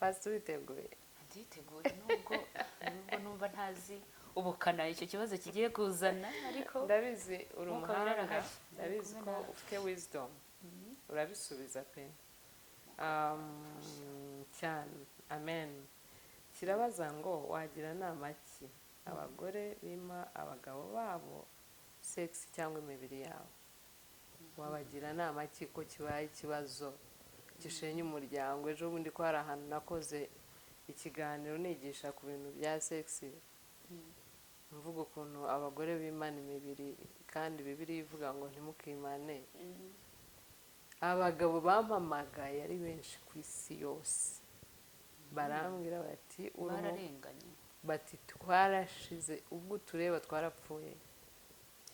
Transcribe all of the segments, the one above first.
Pastor, witeguye? Nditeguye, nubwo numva ntazi ubukana icyo kibazo kigiye kuzana, ariko Ndabizi uri Mwuka Wera umuhanga. arahari. Ndabizi Ari ko kumwe nawe. ufite wisdom, urabisubiza pe cyane. Amen. Kirabaza ngo: wagira nama ki abagore bima abagabo babo sex cyangwa imibiri yabo? Wabagira nama ki ko kibaye ikibazo gishenya umuryango? Ejo bundi ko hari ahantu nakoze ikiganiro nigisha ku bintu bya sex, mvuga ukuntu abagore bimana imibiri kandi Bibiliya ivuga ngo ntimukimane. Abagabo bampamagaye ari benshi ku isi yose, barambwira bati Bararenganye. Bati twarashize, ubwo utureba twarapfuye.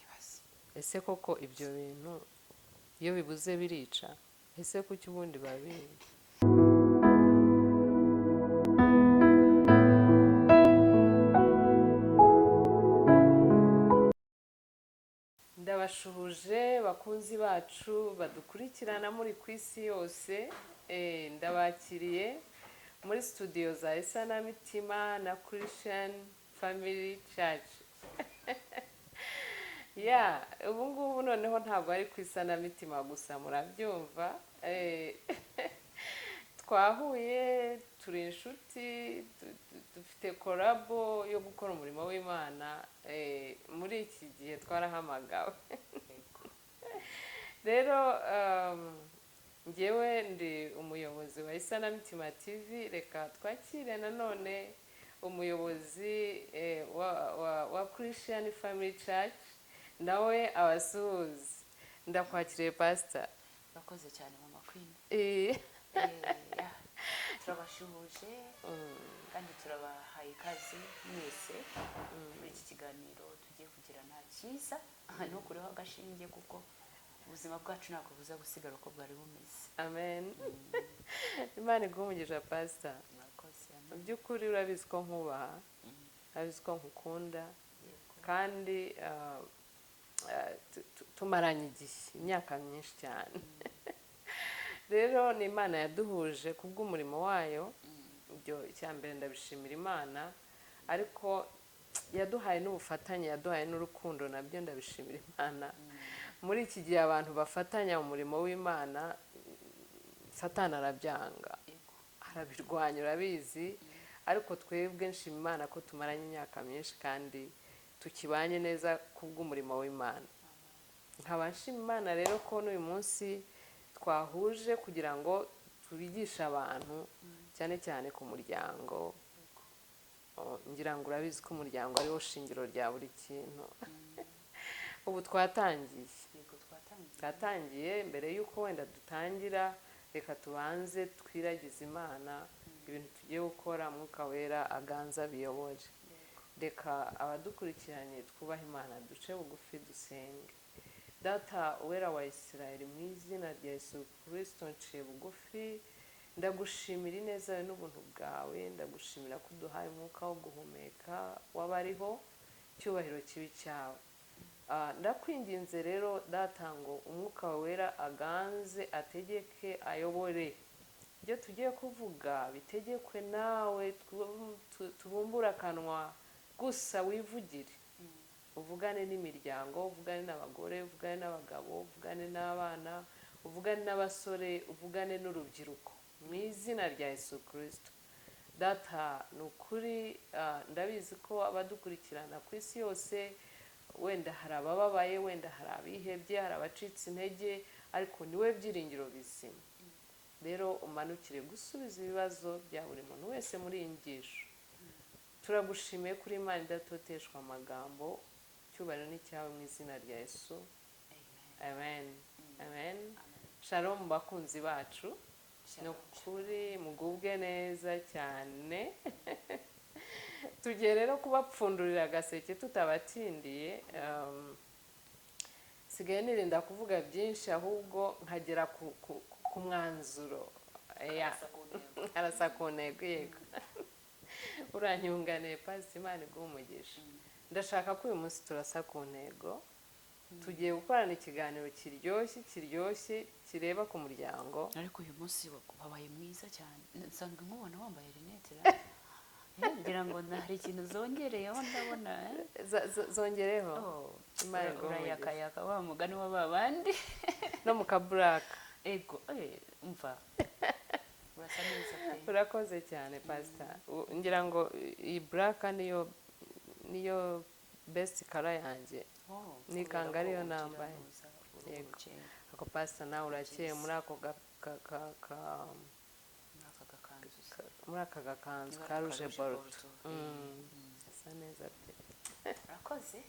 Ibaze. Ese koko ibyo bintu iyo bibuze birica? Ese kuki ubundi babizi? Ndabashuhuje bakunzi bacu badukurikirana muri ku isi yose. Ndabakiriye muri studio za Isanamitima na Christian Family Church. Ya, ubu ngubu noneho ntabwo ari ku Isanamitima gusa, murabyumva. Twahuye turi inshuti, dufite collabo yo gukora umurimo w'Imana. Muri iki gihe twarahamagawe. Rero njyewe ndi umuyobozi wa Isanamitima TV. Reka twakire nanone umuyobozi wa Christian Family Church, nawe abasuhuze. Ndakwakiriye, Pastor. Urakoze cyane, Mama Queen. Ya, turabashuhuje kandi turabahaye ikaze mwese muri iki kiganiro tugiye kugirana cyiza ntukureho agashinge, kuko ubuzima bwacu ntabwo buza gusigara uko bwari bumeze. Amen. Imana iguhe umugisha, Pastor. Murakoze. Mu by'ukuri urabizi ko nkubaha, urabizi ko nkukunda. Yego. Kandi tumaranye igihe, imyaka myinshi cyane. Rero ni Imana yaduhuje kubw'umurimo wayo. Ibyo icya mbere ndabishimira Imana, ariko yaduhaye n'ubufatanye, yaduhaye n'urukundo, nabyo ndabishimira Imana. Muri iki gihe abantu bafatanya mu murimo w'Imana, Satani arabyanga, arabirwanya, urabizi. Ariko twebwe nshima Imana ko tumaranye imyaka myinshi kandi tukibanye neza kubw'umurimo w'Imana. Nkaba nshima Imana rero ko n'uyu munsi twahuje kugira ngo tubigishe abantu cyane cyane ku muryango. Oh, ngira ngo urabizi ko umuryango ariwo shingiro rya buri kintu. Ubu twatangiye. Yego, twatangiye. Twatangiye. Mbere y'uko wenda dutangira, reka tubanze twiragize Imana ibintu tugiye gukora, Mwuka Wera aganza biyobore. Reka abadukurikiranye twubahe Imana, duce bugufi, dusenge. Data Uwera wa Isirayeli, mu izina rya Yesu Kirisito nciye bugufi, ndagushimira ineza yawe n'ubuntu bwawe. Ndagushimira ko uduhaye umwuka wo guhumeka w'abariho. Icyubahiro kibi cyawe. Ndakwinginze rero Data ngo Umwuka Wera aganze, ategeke, ayobore ibyo tugiye kuvuga, bitegekwe nawe. Tubumbure akanwa gusa wivugire, uvugane n'imiryango, uvugane n'abagore, uvugane n'abagabo, uvugane n'abana, uvugane n'abasore, uvugane n'urubyiruko, mu izina rya Yesu Kirisito. Data, ni ukuri ndabizi ko abadukurikirana ku isi yose wenda hari abababaye, wenda hari abihebye, hari abacitse intege, ariko niwe byiringiro bizima. Rero umanukire gusubiza ibibazo bya buri muntu wese muri iyi nyigisho. Turagushimiye kuri Imana idatoteshwa amagambo. Icyubahiro ni icyawe, mu izina rya Yesu, amen, amen. Shalom bakunzi bacu. Ni ukuri mugubwe neza cyane. Tugiye rero kubapfundurira agaseke tutabatindiye. Nsigaye nirinda kuvuga byinshi, ahubwo nkagera ku mwanzuro. Ya. Arasa ku ntego. Arasa ku ntego, yego. Uranyunganiye, Pastor, Imana iguhe umugisha. Ndashaka ko uyu munsi turasa ku ntego. Tugiye gukorana ikiganiro kiryoshye kiryoshye kireba ku muryango. Ariko uyu munsi wabaye mwiza cyane. Nsanzwe nkubona wambaye rinete ra. Ngira ngo hari ikintu zongereyeho, ndabona, eh? Zongereho. Oh, Imana iguhe umugisha. Urayakayaka wa mugani wa ba bandi. No mu kaburaka. Ego, umva, urasa neza pe. Urakoze cyane, pasita. Ngira ngo iyi buraka niyo best color yanjye. Oh, Ni kubera ikanga ko ariyo ugira nambaye. ntuza, uruhu Yego. rukeye. Ako pasita, nawe urakeye muri ako ga, ka, ka, ka, Muri aka gakanzu se. Muri aka gakanzu Niba ka ari rouge rouge bordeaux. bordeaux. Asa neza pe. Urakoze.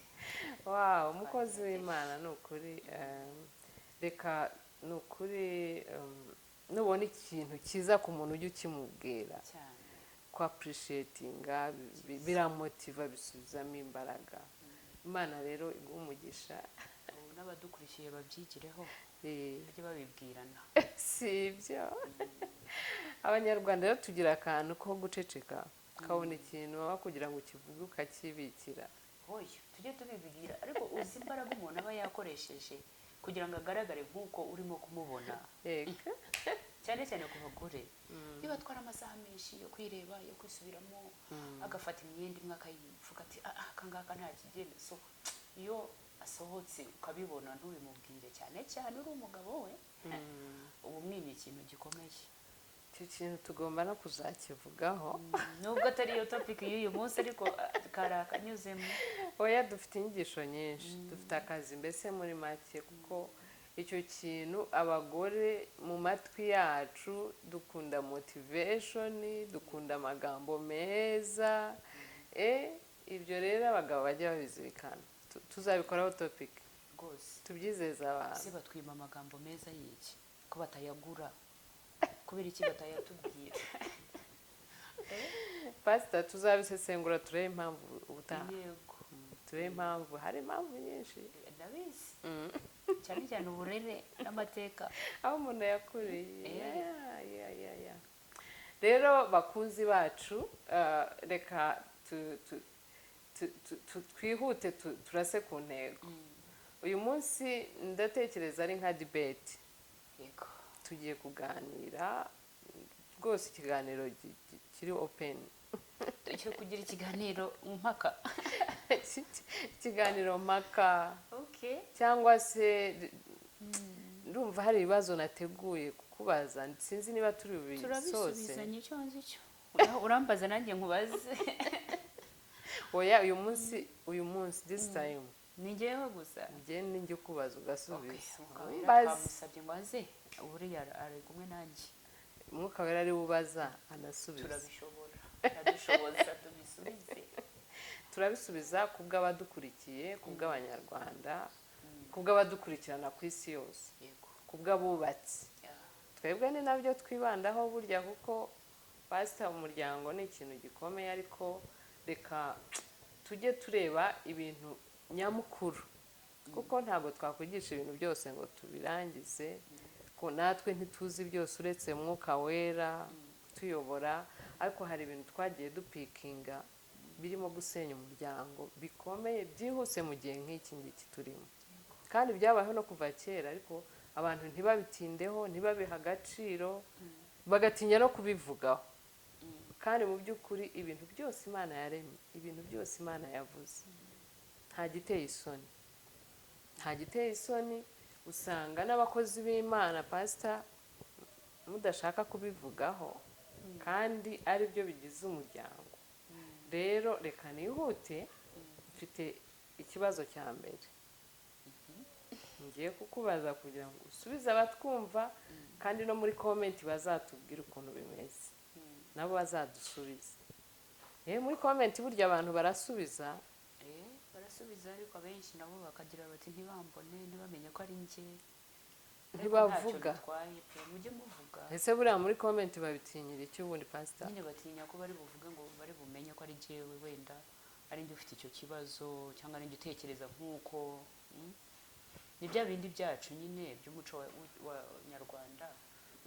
Wow, umukozi w'Imana, ni ukuri, reka ni ukuri, nubona ikintu cyiza ku muntu ujye ukimubwira. Cyane. Ku appreciatinga biramotiva, bisubizamo imbaraga. Imana rero iguha umugisha. Ubu n'abadukurikiye babyigireho, bajye babibwirana. Si ibyo, Abanyarwanda rero tugira akantu ko guceceka, ukabona ikintu waba kugira ngo ukivuge ukakibikira. Hoya, tujye tubibwira. Ariko uzi imbaraga umuntu aba yakoresheje kugira ngo agaragare nk'uko urimo kumubona? Yego. Cyane cyane ku bagore, iyo batwara amasaha menshi yo kwireba, yo kwisubiramo, agafata imyenda imwe akayivuga ati: "Ah, aka ngaka nta kigenda." So iyo asohotse ukabibona ntubimubwire, cyane cyane uri umugabo we, uba umwimye ikintu gikomeye. Icyo kintu tugomba no kuzakivugaho. Nubwo atari iyo topic y'uyu munsi, ariko kari akanyuzemo. Oya, dufite inyigisho nyinshi, dufite akazi mbese muri make, kuko icyo kintu abagore mu matwi yacu dukunda motivation, dukunda amagambo meza. Ibyo rero abagabo bajya babizirikana. Tuzabikoraho topic. Rwose. Tubyizeza abantu. Ese batwima amagambo meza y'iki ko batayagura? Kubera iki batayatubwira? Pasita, tuzabisesengura turebe impamvu ubutaha. Yego. Turebe impamvu, hari impamvu nyinshi. Ndabizi, cyane cyane uburere n'amateka. Aho umuntu yakuriye. Yeah. Rero bakunzi bacu, reka twihute turase ku ntego. Uyu munsi ndatekereza ari nka debate. Tugiye kuganira rwose ikiganiro kiri open. Tugiye kugira ikiganiro mpaka. Ikiganiro mpaka. Okay. Cyangwa se ndumva hari ibibazo nateguye kukubaza, sinzi niba turi bubisoze. Turabisubizanya, icyo nzi cyo urambaza nanjye nkubaze. Oya, uyu munsi, this time. Ni njyewe gusa. Njye ninjye ukubaza, ugasubiza. Umwuka Mbaze. twamusabye ngo aze, buriya ari kumwe nanjye. Umwuka Wera ari we ubaza anasubiza. Turabishobora, turadushoboza tubisubize. Turabisubiza ku bw'abadukurikiye, ku bw'Abanyarwanda, ku bw'abadukurikirana ku isi yose, ku bw'abubatsi. Twebwe ni nabyo twibandaho burya, kuko pasita, umuryango ni ikintu gikomeye, ariko reka tujye tureba ibintu nyamukuru, kuko ntabwo twakwigisha ibintu byose ngo tubirangize, ko natwe ntituzi byose uretse Mwuka Wera tuyobora. Ariko hari ibintu twagiye dupikinga birimo gusenya umuryango bikomeye byihuse mu gihe nk'iki ngiki turimo, kandi byabayeho no kuva kera, ariko abantu ntibabitindeho, ntibabihe agaciro, bagatinya no kubivugaho. Kandi mu by'ukuri ibintu byose Imana yaremye, ibintu byose Imana yavuze, nta giteye isoni, nta giteye isoni. Usanga n'abakozi b'Imana, pasita, mudashaka kubivugaho kandi ari byo bigize umuryango. Rero reka nihute, mfite ikibazo cya mbere ngiye kukubaza kugira ngo usubize abatwumva, kandi no muri comment bazatubwire ukuntu bimeze, nabo bazadusubiza. Muri comment burya abantu barasubiza. Barasubiza, ariko abenshi nabo bakagira bati: "Ntibambone, ntibamenye ko ari njye." Ariko Ntibavuga. ntacyo bitwaye pe, mujye muvuga. Ese buriya muri comment babitinyira iki ubundi, pasita? Nyine batinya ko bari buvuge ngo bari bumenye ko ari jyewe, wenda ari njye ufite icyo kibazo, cyangwa ari njye utekereza nk'uko, Ni bya bindi byacu nyine by'umuco wa nyarwanda,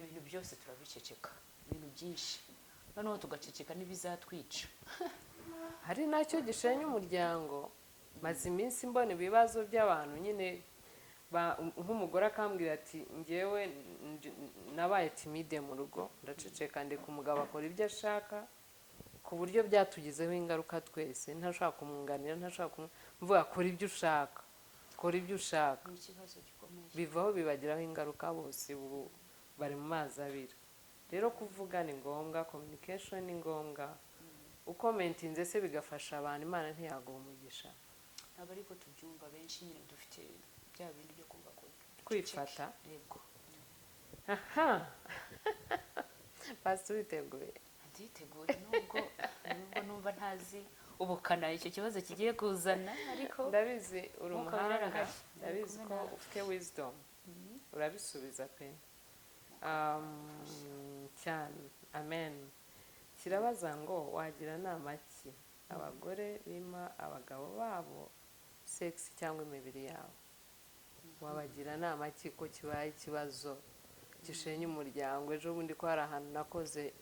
ibintu byose turabiceceka, ibintu byinshi, noneho tugaceceka n'ibizatwica. Hari nacyo gishenya umuryango. Maze iminsi mbona ibibazo by'abantu nyine, nk'umugore akambwira ati: "Ngewe nabaye timide mu rugo, ndaceceka, ndeka umugabo akora ibyo ashaka, ku buryo byatugizeho ingaruka twese. Ntashobora kumwunganira, ntashobora kumvuga, kora ibyo ushaka, kora ibyo ushaka." Ni ikibazo gikomeye. Bivaho bibagiraho ingaruka, bose ubu bari mu mazi abira. Rero kuvuga ni ngombwa, communication ni ngombwa. Ucommentinze se bigafasha abantu, Imana ntiyaguha umugisha? Ntabwo ariko tubyumva benshi nyine, dufite bya bindi byo kumva ko Kwifata. Yego. Aha pastor, witeguye? Nditeguye, nubwo numva ntazi ubukana icyo kibazo kigiye kuzana, ariko Ndabizi uri Mwuka Wera umuhanga. arahari. Ndabizi Ndi ko kumwe nawe. ufite wisdom, urabisubiza pe. Cyane, amen. Kirabaza ngo: wagira nama ki abagore bima abagabo babo sex cyangwa imibiri yabo? Wabagira nama ki ko kibaye ikibazo gishenya umuryango? Ejo bundi ko hari ahantu nakoze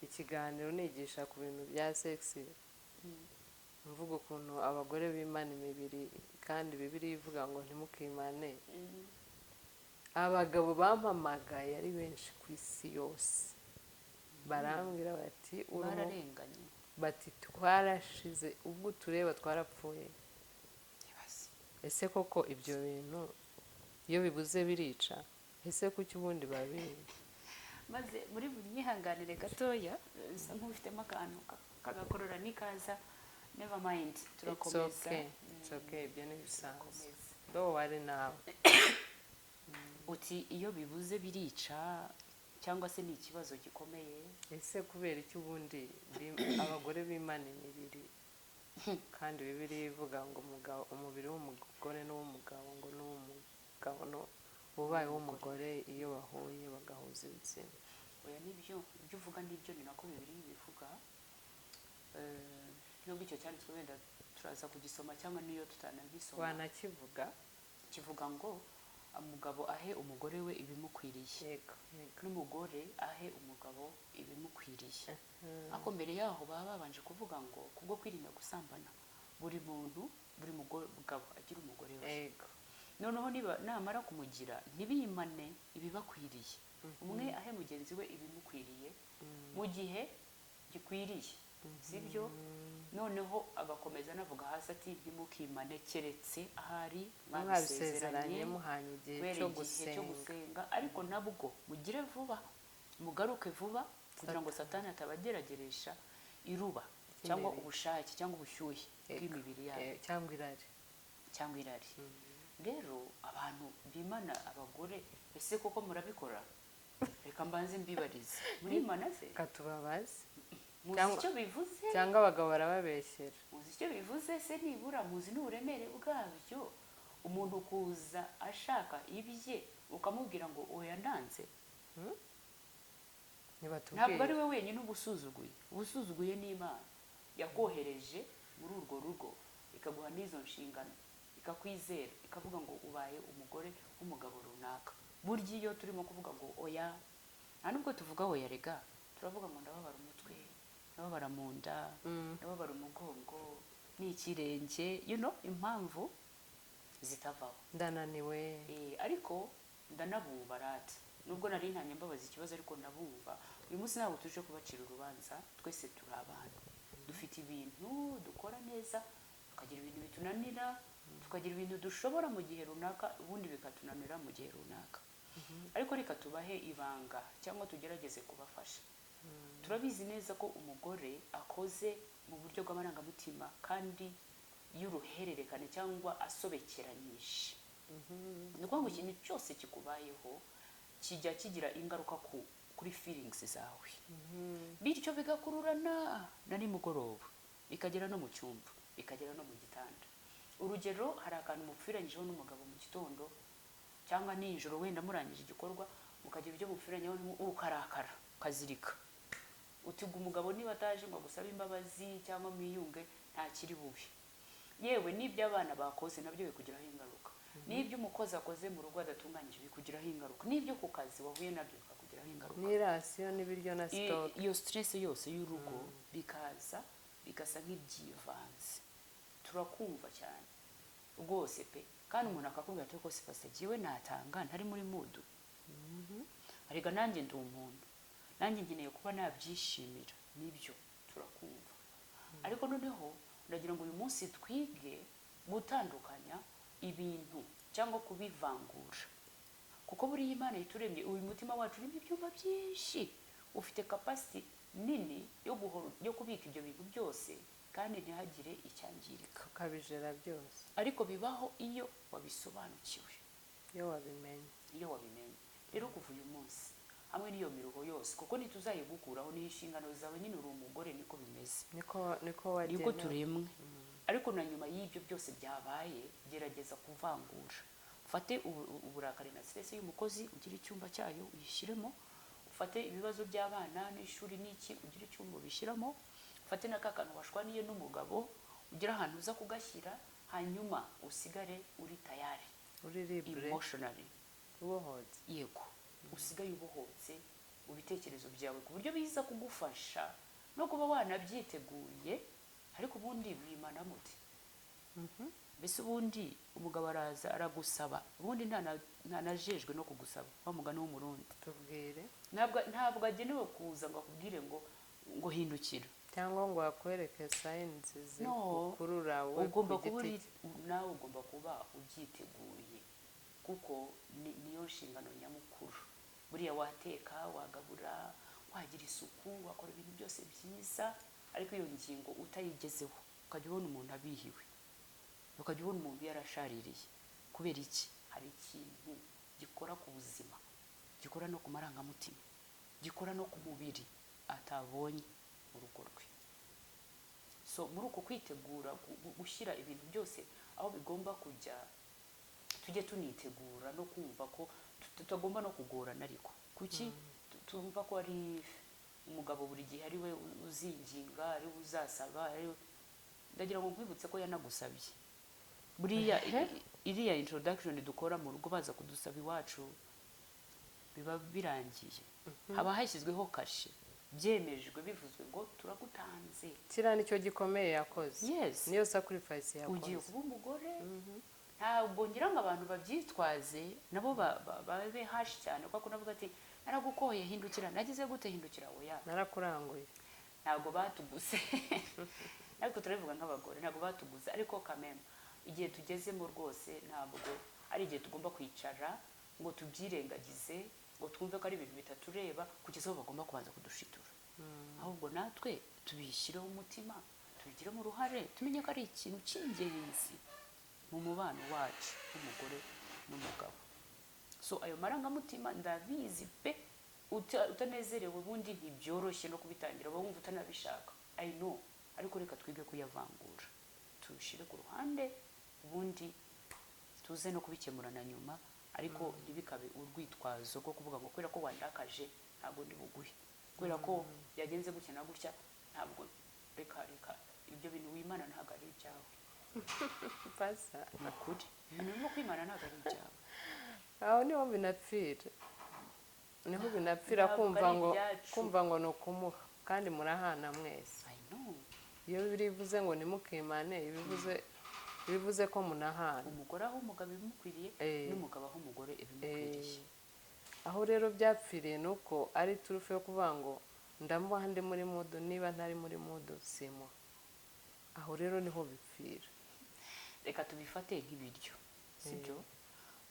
ikiganiro nigisha ku bintu bya sex, mvuga ukuntu abagore bimana imibiri kandi Bibiliya ivuga ngo ntimukimane, abagabo bampamagaye ari benshi ku isi yose, barambwira bati Bararenganye. Bati: "Twarashize, ubwo utureba twarapfuye." Ibaze. Ese koko ibyo bintu iyo bibuze birica? Ese kuki ubundi babi Maze muri bunyihanganire gatoya, bisa nk'ufitemo akantu kagakorora, nikaza never mind. It's Turakomeza. okay, it's okay, ibyo ni ibisanzwe. Turakomeza. Don't worry nawe. Uti iyo bibuze birica cyangwa se ni ikibazo gikomeye? Ese kubera iki ubundi abagore bimana imibiri kandi Bibiliya ivuga ngo umugabo, umubiri w'umugore n'uw'umugabo, ngo n'uw'umugabo ubaye uw'umugore iyo bahuye bagahuza ibitsina? Oya, nibyo, ibyo uvuga nibyo, ni nako Bibiliya ibivuga. Nubwo icyo cyanditswe wenda turaza kugisoma cyangwa niyo tutanagisoma, Wanakivuga. kivuga ngo umugabo ahe umugore we ibimukwiriye, yego yego n'umugore ahe umugabo ibimukwiriye. Ariko mbere yaho baba babanje kuvuga ngo kubwo kwirinda gusambana, buri muntu, buri mugabo agira umugore we. Noneho niba namara kumugira, ntibimane ibibakwiriye, umwe ahe mugenzi we ibimukwiriye mu gihe gikwiriye, sibyo? Noneho agakomeza anavuga hasi ati: "Ntimukimane keretse ahari mwabisezeranye, muhanye igihe kubera cyo igihe cyo gusenga." Gusenga, ariko nabwo mugire vuba, mugaruke vuba, kugira ngo Satani atabagerageresha iruba cyangwa Ry'imibiri. ubushake cyangwa ubushyuhe bw'imibiri yabo. Cyangwa irari. Cyangwa irari. Rero abantu bimana abagore, ese koko murabikora? Reka mbanze mbibarize: murimana se? Katubabaze. Muzi icyo bivuze? Cyangwa abagabo barababeshyera? Muzi icyo bivuze se? Nibura muzi n'uburemere bwabyo, umuntu kuza ashaka ibye ukamubwira ngo oya, ndanze? Ntabwo ari Ntibatubwire. we wenyine uba usuzuguye, uba usuzuguye n'Imana yakohereje muri urwo rugo, ikaguha n'izo nshingano, ikakwizera, ikavuga ngo ubaye umugore w'umugabo runaka. Burya iyo turimo kuvuga ngo oya, nta nubwo tuvuga oya rega, turavuga ngo ndababara umutwe, ndababara mu nda, ndababara umugongo, ni ikirenge, impamvu zitavaho. Ndananiwe. Ariko ndanabumva rata, nubwo nari ntanye mbabaza ikibazo, ariko ndabumva. Uyu munsi ntabwo tuje kubacira urubanza, twese turi abantu, dufite ibintu dukora neza, tukagira ibintu bitunanira, tukagira ibintu dushobora mu gihe runaka, ubundi bikatunanira mu gihe runaka. Ariko reka tubahe ibanga cyangwa tugerageze kubafasha. Turabizi neza ko umugore akoze mu buryo bw'amarangamutima kandi y'uruhererekane cyangwa asobekeranyije. Ni ukuvuga ngo ikintu cyose kikubayeho kijya kigira ingaruka kuri feelings zawe, bityo bigakururana na nimugoroba, bikagera no mu cyumba, bikagera no mu gitanda. Urugero, hari akantu mupfiranyijeho n'umugabo mu gitondo cyangwa nijoro, wenda murangije igikorwa, mukagira ibyo mupfiranyeho, ukarakara, ukazirika utiga umugabo. Niba ataje ngo agusabe imbabazi cyangwa mwiyunge, ntakiri bubi. Yewe n'ibyo abana bakoze nabyo bikugiraho ingaruka, n'ibyo umukozi akoze mu rugo adatunganyije bikugiraho ingaruka, n'ibyo ku kazi wahuye nabyo bikakugiraho ingaruka. N'irasiyo n'ibiryo na stock. Iyo stress yose y'urugo bikaza bigasa nk'ibyivanze. Turakumva cyane rwose pe. Kandi umuntu akakubwira ati rwose pastor, jyewe natanga ntari muri mood. Arega nanjye ndi umuntu, nanjye nkeneye kuba nabyishimira. Nibyo, turakumva. Ariko noneho ndagira ngo uyu munsi twige gutandukanya ibintu cyangwa kubivangura, kuko buriya Imana ituremye, uyu mutima wacu urimo ibyumba byinshi, ufite capacity nini yo kubika ibyo bintu byose kandi ntihagire icyangirika. Ukabijera byose. Ariko bibaho iyo wabisobanukiwe. Iyo wabimenye. Iyo wabimenye. Rero kuva uyu munsi, hamwe n'iyo miruho yose, kuko ntituzayigukuraho, ni inshingano zawe nyine, uri umugore, niko bimeze. Niko niko Niko wagenewe. turemwe. Ariko na nyuma y'ibyo byose byabaye, gerageza kuvangura. Ufate uburakari na stress y'umukozi, ugire icyumba cyayo uyishyiremo. Ufate ibibazo by'abana n'ishuri n'iki, ugire icyumba ubishyiramo. Ufate na ka kantu washwaniye n'umugabo, ugire ahantu uza kugashyira, hanyuma usigare uri tayari. Uri libre. Emotionally. Ubohotse. Yego, usigaye ubohotse mu bitekerezo byawe, ku buryo biza kugufasha no kuba wanabyiteguye. Ariko ubundi wimana muti mbese? Ubundi umugabo araza aragusaba, ubundi ntanajejwe no kugusaba, wa mugani w'Umurundi. Tubwire. Ntabwo agenewe kuza ngo akubwire ngo hindukira. Cyangwa ngo akwereke signs No. zigukurura we Ugomba ku kuba giti uri cye. Nawe ugomba kuba ubyiteguye, kuko niyo nshingano nyamukuru. Buriya wateka, wagabura, wagira isuku, wakora ibintu byose byiza, ariko iyo ngingo utayigezeho, ukajya ubona umuntu abihiwe, ukajya ubona umuntu yarashaririye, kubera iki? Hari ikintu gikora ku buzima, gikora no ku marangamutima, gikora no ku mubiri atabonye mu rugo rwe. So muri uko kwitegura gushyira ibintu byose aho bigomba kujya, tujye tunitegura no kumva ko tutagomba no kugorana. Ariko kuki tumva ko ari umugabo buri gihe ari we uzinginga, ari we uzasaba, ari we? Ndagira ngo nkwibutse ko yanagusabye. Buriya iriya introduction dukora mu rugo, baza kudusaba iwacu, biba birangiye, haba hashyizweho kashe, byemejwe, bivuzwe ngo turagutanze. Kiriya nicyo gikomeye yakoze. Yes. Niyo sacrifice Ugiye yakoze. kuba umugore. Ntabwo ngira ngo abantu babyitwaze nabo babe hashi cyane, kuko navuga ati naragukoye, hindukira, nagize gute, hindukira, oya. Narakuranguye. Ntabwo batuguze, ariko turabivuga nk'abagore, ntabwo batuguze. Ariko kameme igihe tugezemo rwose ntabwo ari igihe tugomba kwicara ngo tubyirengagize, ngo twumve ko ari ibintu bitatureba, kugeza aho bagomba kubanza kudushitura. Ahubwo natwe tubishyireho umutima, tubigiremo uruhare, tumenye ko ari ikintu cy'ingenzi mu mubano wacu w'umugore n'umugabo. So ayo marangamutima, ndabizi pe, utanezerewe ubundi ntibyoroshye no kubitangira, uba wumva utanabishaka, I know. Ariko reka twige kuyavangura, tubishyire ku ruhande, ubundi tuze no kubikemura na nyuma. Ariko ntibikabe urwitwazo rwo kuvuga ngo kubera ko wandakaje ntabwo ndi buguhe, kubera ko byagenze gutya na gutya ntabwo. Reka reka, ibyo bintu wimana ntabwo ari ibyawe. Pasa. Ni ukuri, ibintu urimo kwimana ntabwo ari ibyawe. Aho niho binapfira, niho binapfira. Ntabwo Kumva ari ngo ibyacu. Kumva ngo ni ukumuha kandi murahana mwese. I know. Iyo bivuze ngo ntimukimane, bivuze ko munahana. Umugore aho umugabo ibimukwiriye, n'umugabo aho umugore ibimukwiriye. Aho rero byapfiriye ni uko ari turufu yo kuvuga ngo ndamuha ndi muri mood, niba ntari muri mood simuha. Aho rero niho bipfira. Reka tubifate nk'ibiryo, sibyo?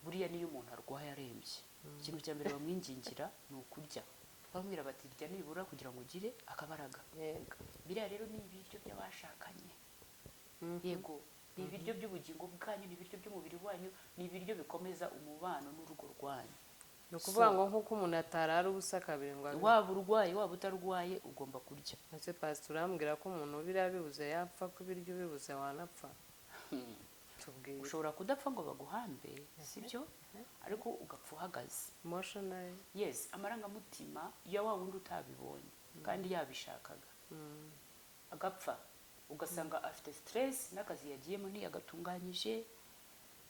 Buriya niyo umuntu arwaye arembye, ikintu cya mbere bamwingingira ni ukurya. Bamubwira bati rya nibura kugira ngo ugire akabaraga. Biriya rero ni ibiryo by'abashakanye. Yego, ni ibiryo by'ubugingo bwanyu, ni ibiryo by'umubiri wanyu, ni ibiryo bikomeza umubano n'urugo rwanyu. Ni ukuvuga So- ngo nk'uko umuntu atarara ubusa kabiri ngo abe Waba urwaye, waba utarwaye, ugomba kurya. Ese pastor, urambwira ko umuntu biriya bibuze yapfa, ko ibiryo bibuze wanapfa? Tubwire. Ushobora kudapfa ngo baguhambe, sibyo? Ariko ugapfa uhagaze. Emotionally. Yes, amarangamutima ya wa wundi utabibonye kandi yabishakaga, agapfa, ugasanga afite stress n'akazi yagiyemo ntiyagatunganyije,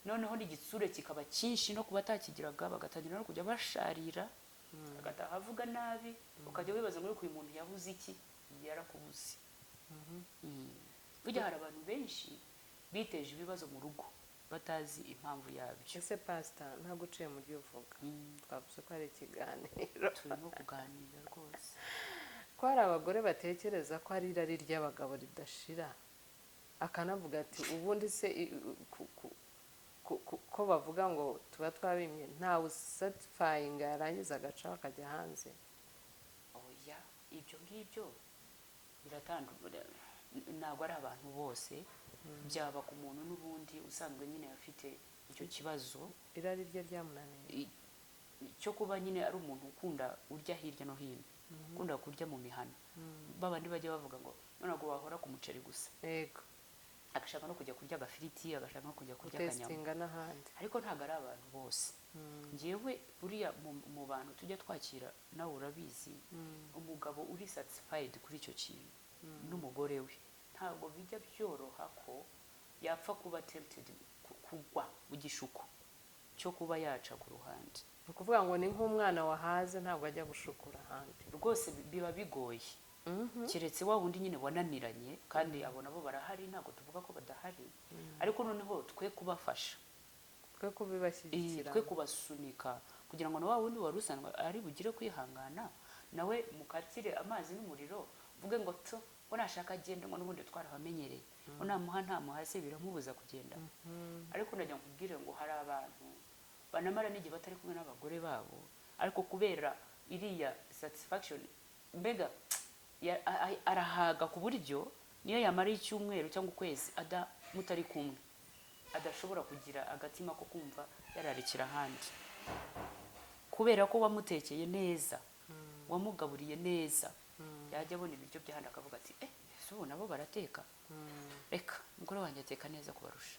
noneho n'igitsure kikaba cyinshi no kuba atakigiraga, bagatangira no kujya basharira, agataha avuga nabi, ukajya wibaza ngo ariko uyu muntu yabuze iki? Yarakubuze. Burya hari abantu benshi Biteje ibibazo mu rugo batazi impamvu yabyo. Ese pasita, ntabwo uciye mu byo uvuga, twavuze ko ari ikiganiro. Turimo kuganira rwose. Ko hari abagore batekereza ko ari irari ry'abagabo ridashira, akanavuga ati: "Ubundi se ko bavuga ngo tuba twabimye, ntawe usatisfyinga," yarangiza agacaho akajya hanze. Oya, ibyo ngibyo biratandukanye, ntabwo ari abantu bose. Byaba ku muntu n'ubundi usanzwe nyine afite icyo kibazo. Irari rye ryamunaniye. Cyo kuba nyine ari umuntu ukunda urya hirya no hino, ukunda kurya mu mihana, babandi bajya bavuga ngo ntabwo wahora ku muceri gusa, agashaka no kujya kurya agafiriti, agashaka no kujya kurya akanyama. Gutestinga n'ahandi. Ariko ntabwo ari abantu bose. Ngewe buriya mu bantu tujya twakira, nawe urabizi, umugabo uri satisfied kuri icyo kintu n'umugore we, ntabwo bijya byoroha ko yapfa kuba tempted, kugwa mu gishuko cyo kuba yaca ku ruhande. Ni ukuvuga ngo ni nk'umwana wahaze, ntabwo ajya gushukura ahandi. Rwose biba bigoye, keretse wa wundi nyine wananiranye, kandi abo nabo barahari, ntabwo tuvuga ko badahari, ariko noneho twe kubafasha. Twe kubibashyigikira. Twe kubasunika kugira ngo na wa wundi wari usanzwe ari bugire kwihangana nawe mukatire amazi n'umuriro, uvuge ngo to ngo nashaka agende, ngo n'ubundi twarabamenyereye, ngo namuha ntamuha se biramubuza kugenda? Ariko ndagira ngo nkubwire ngo hari abantu banamara n'igihe batari kumwe n'abagore babo, ariko kubera iriya satisfaction, mbega arahaga ku buryo niyo yamara icyumweru cyangwa ukwezi ada mutari kumwe, adashobora kugira agatima ko kumva yararikira ahandi, kubera ko wamutekeye neza, wamugaburiye neza. Yajya abona ibiryo by'ahandi akavuga ati: "Eh, ese ubu nabo barateka? Reka, umugore wanjye ateka neza kubarusha."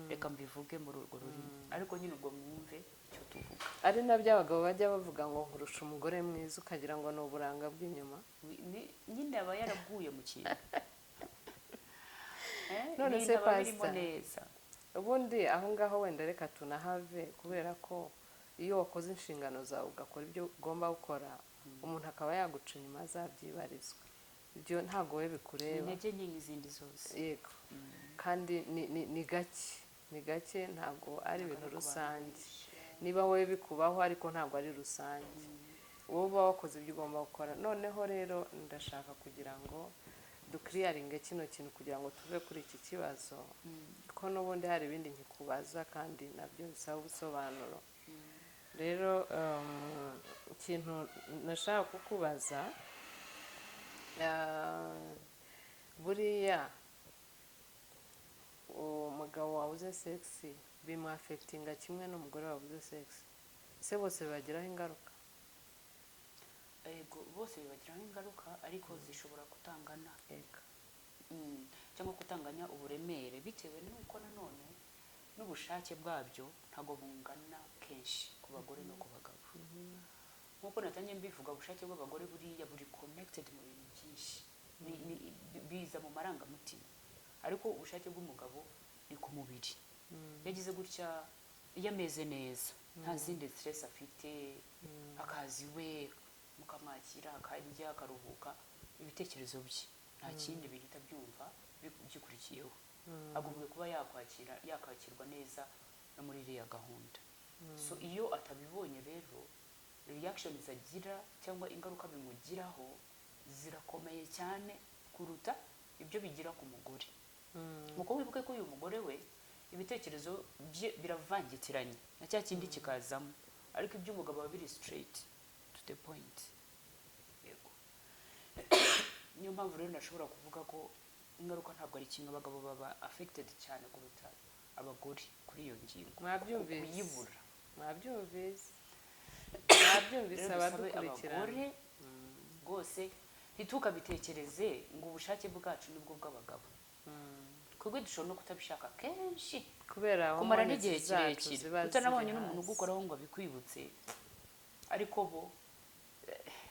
Reka mbivuge muri urwo rurimi, ariko nyine ubwo mwumve icyo tuvuga. Ari nabyo abagabo bajya bavuga ngo nkurusha umugore mwiza, ukagira ngo ni uburanga bw'inyuma. Nyine aba yaraguye mu kintu. None Ibintu se aba birimo Pastor, neza. ubundi aho ngaho wenda reka tunahave, kubera ko iyo wakoze inshingano zawe, ugakora ibyo ugomba gukora, umuntu akaba yaguca inyuma, azabyibarizwa. Ibyo ntabwo we Ni bikureba. intege nke nk'izindi zose. Yego, kandi ni gake, ni gake, ntabwo ari ibintu Ntabwo ari ku bantu rusange. benshi. Niba wowe bikubaho, ariko ntabwo ari rusange, wowe uba wakoze ibyo ugomba gukora. Noneho rero ndashaka kugira ngo duclearinge kino kintu, kugira ngo tuve kuri iki kibazo, ko n'ubundi hari ibindi nkikubaza kandi nabyo bisaba ubusobanuro. Rero ikintu nashaka kukubaza, buriya umugabo wabuze sex bimwaffectinga kimwe n'umugore wabuze sex? Ese bose bibagiraho ingaruka? Yego, bose bibagiraho ingaruka, ariko zishobora kutangana. Yego. Cyangwa kutanganya uburemere, bitewe n'uko nanone n'ubushake bwabyo ntabwo bungana kenshi ku bagore no ku bagabo. Nk'uko natangiye mbivuga, ubushake bw'abagore buriya buri connected mu bintu byinshi. Biza mu marangamutima, ariko ubushake bw'umugabo ni ku mubiri. Iyo agize gutya, iyo ameze neza, nta zindi stress afite, akaza iwe mukamwakira, akarya, akaruhuka, ibitekerezo bye nta kindi bihita byumva byikurikiyeho, agomba kuba yakwakira, yakakirwa neza no muri iriya gahunda. So iyo atabibonye rero, reactions agira cyangwa ingaruka bimugiraho zirakomeye cyane kuruta ibyo bigira ku mugore. Nkuko wibuke ko uyu mugore we ibitekerezo bye biravangitiranye na cya kindi kikazamo, ariko iby'umugabo biba biri straight to the point. Yego, niyo mpamvu rero nashobora kuvuga ko ingaruka ntabwo ari kimwe, abagabo baba affected cyane kuruta abagore kuri iyo ngingo. Mwabyumvise? Kuyibura. Mwabyumvise, mwabyumvise. Rero dusabe Abadukurikirana, abagore rwose, ntitukabitekereze ngo ubushake bwacu nibwo bw'abagabo. Twebwe dushobora no kutabishaka kenshi, kubera kumara hormones n'igihe zacu kirekire ziba utanabonye ziri n'umuntu hasi. ugukoraho ngo abikwibutse, ariko bo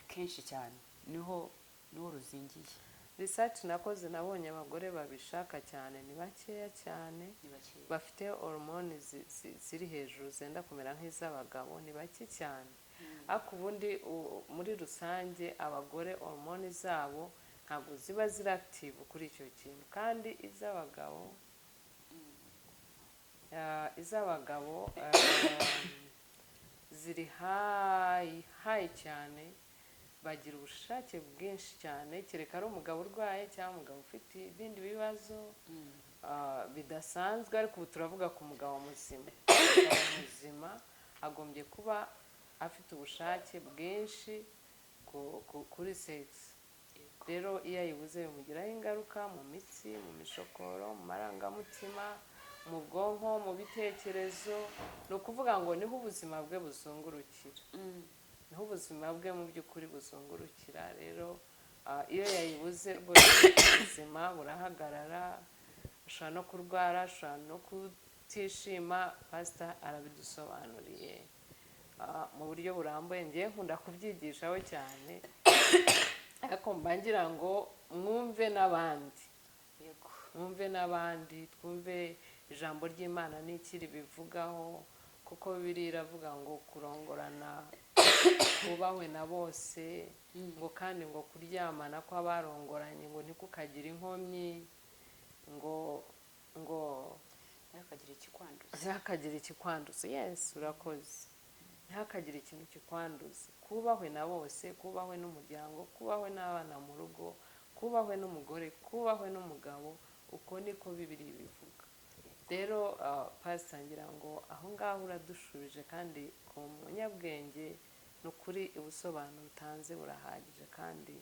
kenshi cyane niho ruzingiye. Research nakoze, nabonye abagore babishaka cyane ni bakeya cyane. Ni bakeya. Bafite hormone ziri hejuru, zenda kumera nk'iz'abagabo, ni bake cyane. Ariko ubundi muri rusange abagore hormone zabo ntabwo ziba ziri active kuri icyo kintu, kandi iz'abagabo Iz'abagabo ziri high high cyane. Bagira ubushake bwinshi cyane, kereka ari umugabo urwaye cyangwa umugabo ufite ibindi bibazo bidasanzwe. Ariko ubu turavuga ku mugabo muzima. Umugabo muzima agombye kuba afite ubushake bwinshi kuri sex. Rero iyo ayibuze bimugiraho ingaruka mu mitsi, mu mishokoro, mu marangamutima, mu bwonko, mu bitekerezo. Ni ukuvuga ngo niho ubuzima bwe buzungurukira, niho ubuzima bwe mu by'ukuri buzungurukira. Rero iyo yayibuze rwose ubuzima burahagarara, ashobora no kurwara, ashobora no kutishima. Pasita arabidusobanuriye mu buryo burambuye. Ngewe nkunda kubyigishaho cyane, ariko mba ngira ngo mwumve n'abandi, mwumve n'abandi, twumve ijambo ry'Imana n'iki ribivugaho, kuko Bibiliya iravuga ngo kurongorana kubahwe na bose, ngo kandi ngo kuryamana kw'abarongoranye ngo ntikukagire inkomyi, ngo Ntihakagire ikikwanduza. Ntihakagire ikikwanduza. Yes, urakoze. Ntihakagire ikintu kikwanduza. Kubahwe na bose, kubahwe n'umuryango, kubahwe n'abana mu rugo, kubahwe n'umugore, kubahwe n'umugabo. Uko niko Bibiliya bivuga. Rero pasita, ngira ngo aho ngaho uradushubije, kandi ku munyabwenge ni ukuri ubusobanuro utanze burahagije, kandi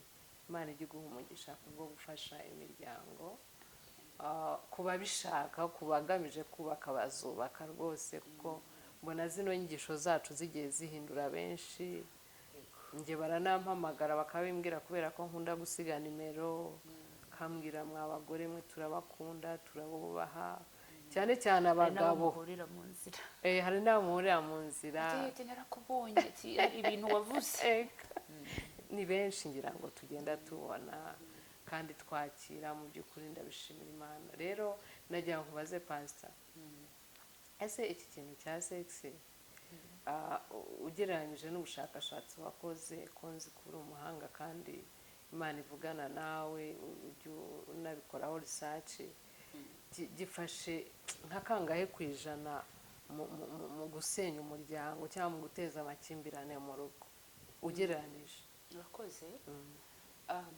Imana ijya iguha umugisha kubwo gufasha imiryango. Ku babishaka, ku bagamije kubaka bazubaka rwose, kuko mbona zino nyigisho zacu zigiye zihindura benshi. Njye baranampamagara bakabimbwira, kubera ko nkunda gusiga nimero, kambwira: "Mwa bagore mwe, turabakunda, turabubaha," cyane cyane Hari n'abo abagabo. muhurira mu nzira. Hari n'abo muhurira mu nzira. Ati: "Narakubonye," ati: "Hari ibintu wavuze." Eka. Ni benshi ngira ngo tugenda tubona kandi twakira. Mu by'ukuri ndabishimira Imana. Rero nagira ngo nkubaze, pasita, ese iki kintu cya sex, ugereranyije n'ubushakashatsi wakoze, ko nzi ko uri umuhanga kandi Imana ivugana nawe, ujya unabikoraho research, gifashe nka kangahe ku ijana mu gusenya umuryango cyangwa mu guteza amakimbirane mu rugo, ugereranije? Urakoze.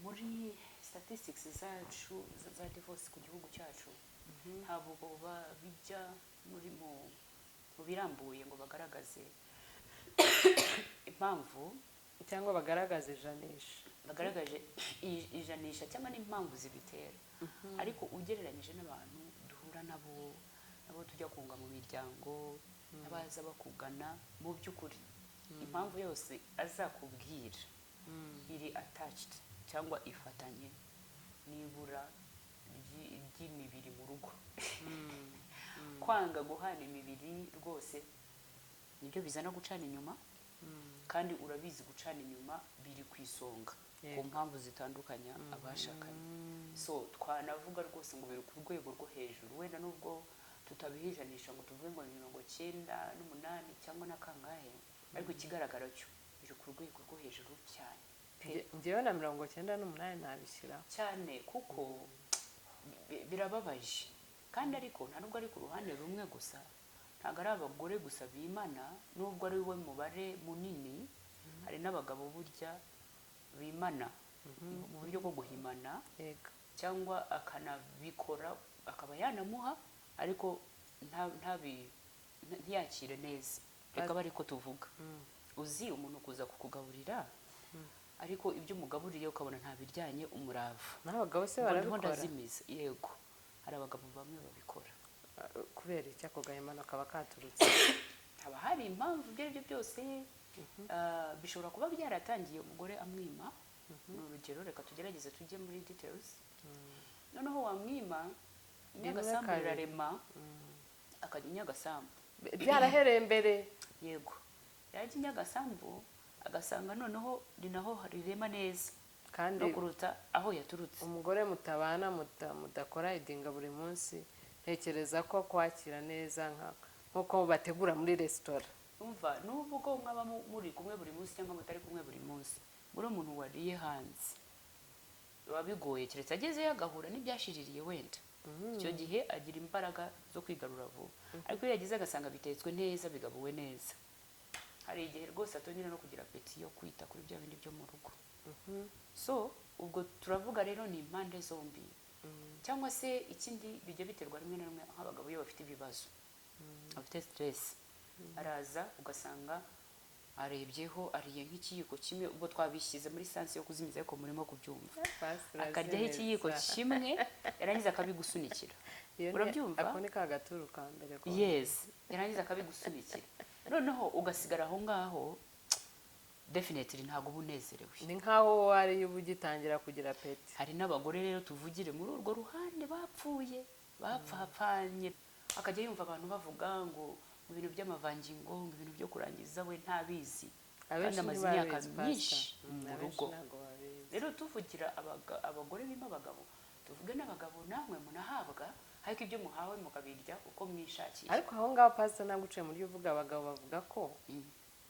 Muri statistics zacu za divorce ku gihugu cyacu, ntabwo bijya muri mu birambuye ngo bagaragaze impamvu cyangwa bagaragaza ijanisha. Bagaragaje ijanisha cyangwa n'impamvu zibitera. Ariko ugereranyije n'abantu duhura nabo, nabo tujya kunga mu miryango, n'abaza bakugana, mu by'ukuri impamvu yose azakubwira iri attached cyangwa ifatanye n'ibura ry'imibiri mu rugo. Kwanga guhana imibiri rwose nibyo bizana gucana inyuma, kandi urabizi, gucana inyuma biri ku isonga ku mpamvu zitandukanya abashakanye. So twanavuga rwose ngo biri ku rwego rwo hejuru, wenda nubwo tutabihijanisha ngo tuvuge ngo ni 98 cyangwa na kangahe, ariko ikigaragara cyo biri ku rwego rwo hejuru cyane pe. Njyewe na 98 nabishyiraho. Cyane, kuko birababaje. Kandi ariko nta nubwo ari ku ruhande rumwe gusa, ntabwo ari abagore gusa bimana, nubwo ari we mubare munini. Hari n'abagabo burya bimana mu buryo bwo guhimana, cyangwa akanabikora akaba yanamuha, ariko ntiyakire neza. Reka abe ariko tuvuga. Uzi umuntu kuza kukugaburira, ariko ibyo umugaburiye ukabona ntabiryanye umurava. N'abagabo se Ngo ndiho barabikora? Ndazimiza. Yego, hari abagabo bamwe babikora. Kubera iki ako gahimano kaba katurutse? Haba hari impamvu. Ibyo ari byo byose, bishobora kuba byaratangiye umugore amwima. Ni urugero, reka tugerageze tujye muri details. Noneho wamwima, inyagasambu Kabiri. rirarema, akajya inyagasambu. Byarahereye mbere. Yego, yajya inyagasambu agasanga noneho ni naho rirema neza Kandi no kuruta aho yaturutse. umugore mutabana, mudakora idinga buri munsi, ntekereza ko kwakira neza nk'uko bategura muri resitora. Umva, nubwo mwaba muri kumwe buri munsi cyangwa mutari kumwe buri munsi, muri umuntu wariye hanze biba bigoye, keretse agezeyo agahura n'ibyashiririye wenda. Icyo gihe agira imbaraga zo kwigarura vuba. Ariko iyo yagize agasanga bitetswe neza, bigabuwe neza, hari igihe rwose atongera no kugira appétit yo kwita kuri bya bindi byo mu rugo. So ubwo turavuga rero ni impande zombi. Cyangwa se ikindi, bijya biterwa rimwe na rimwe nk'abagabo iyo bafite ibibazo, bafite stress, araza ugasanga arebyeho, ariye nk'ikiyiko kimwe. Ubwo twabishyize muri sens yo kuzimiza, ariko murimo kubyumva. Pastor, Akaryaho azi ikiyiko neza. kimwe, yarangiza akabigusunikira. Urabyumva? Ako ni ka gaturu ka mbere ko. Yes, yarangiza akabigusunikira, noneho ugasigara aho ngaho. Definitely ntabwo uba unezerewe. Ni nk'aho wariye uba ugitangira kugira appétit. Hari n'abagore rero, tuvugire muri urwo ruhande, bapfuye bapfapfanye, akajya yumva abantu bavuga ngo mu bintu by'amavangingo, ngo ibintu byo kurangiza, we ntabizi kandi Abenshi amaze imyaka ntibabizi, Pastor. myinshi mu Abenshi rugo. ntabwo babizi. Rero tuvugira abagore bima abagabo, tuvuge n'abagabo namwe munahabwa, ariko ibyo muhawe mukabirya uko mwishakiye. Ariko aho ngaho, Pastor, ntabwo uciye mu ryo uvuga, abagabo bavuga ko